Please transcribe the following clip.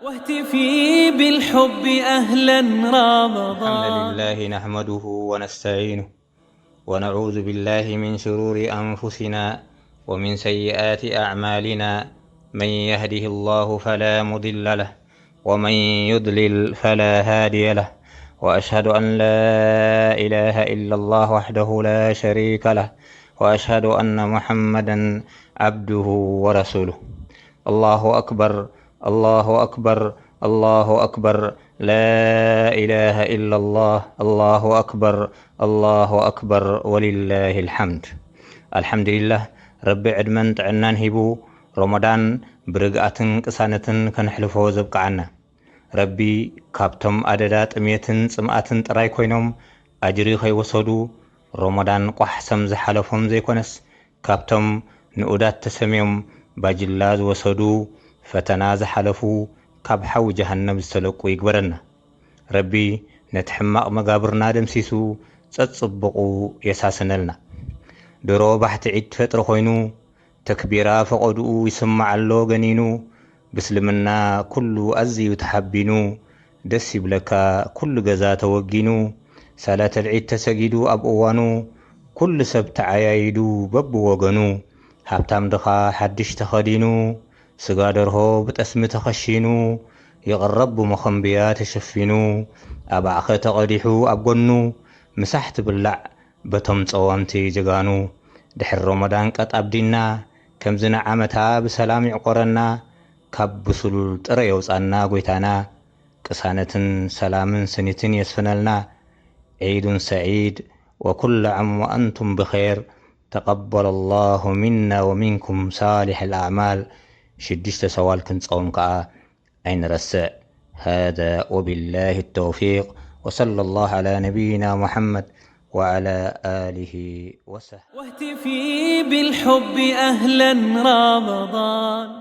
واهتفي بالحب أهلا رمضان. الحمد لله نحمده ونستعينه ونعوذ بالله من شرور أنفسنا ومن سيئات أعمالنا. من يهده الله فلا مضل له ومن يضلل فلا هادي له. وأشهد أن لا إله إلا الله وحده لا شريك له وأشهد أن محمدا عبده ورسوله. الله أكبر، الله أكبر، الله أكبر. لا إله إلا الله. الله أكبر، الله أكبر ولله الحمد. الحمد لله. ረቢ ዕድመን ጥዕናን ሂቡ ሮሞዳን ብርግኣትን ቅሳነትን ከነሕልፎ ዘብቅዓና። ረቢ ካብቶም ኣደዳ ጥሜትን ጽምኣትን ጥራይ ኮይኖም ኣጅሪ ከይወሰዱ ሮሞዳን ቋሕ ሰም ዝሓለፎም ዘይኮነስ፣ ካብቶም ንኡዳት ተሰምዮም ባጅላ ዝወሰዱ፣ ፈተና ዝሓለፉ፣ ካብ ሓዊ ጀሃነብ ዝተለቁ ይግበረና። ረቢ ነቲ ሕማቕ መጋብርና ደምሲሱ ጸጽብቑ የሳስነልና። ድሮ ባሕቲ ዒድ ፈጥሪ ኮይኑ፣ ተክቢራ ፈቐድኡ ይስማዕ ኣሎ ገኒኑ። ብስልምና ኩሉ ኣዝዩ ተሓቢኑ፣ ደስ ይብለካ ኩሉ ገዛ ተወጊኑ። ሰላተል ዒድ ተሰጊዱ ኣብ እዋኑ፣ ኩሉ ሰብ ተዓያይዱ በብወገኑ። ሃብታም ድኻ ሓድሽ ተኸዲኑ፣ ስጋ ደርሆ ብጠስሚ ተኸሺኑ። ይቕረብ ብመኸንብያ ተሸፊኑ፣ ኣባዕኸ ተቐዲሑ ኣብ ጎኑ። ምሳሕ ትብላዕ በቶም ጸወምቲ ጀጋኑ። ድሕሪ ሮሞዳን ቀጥ ኣብዲና፣ ከምዚ ንዓመታ ብሰላም ይዕቆረና። ካብ ብሱል ጥረ የውጻና ጎይታና። ቅሳነትን ሰላምን ስኒትን የስፍነልና። ዒዱን ሰዒድ ወኩሉ ዓም ወኣንቱም ብኼር። ተቐበለ ላሁ ሚና ወሚንኩም ሳሊሕ ልኣዕማል። ሽዱሽተ ሰዋል ክንጸውም ከኣ ኣይንረስዕ። هذا وبالله التوفيق وصلى الله على نبينا محمد وعلى آله وصحبه. واهتفي بالحب أهلا رمضان.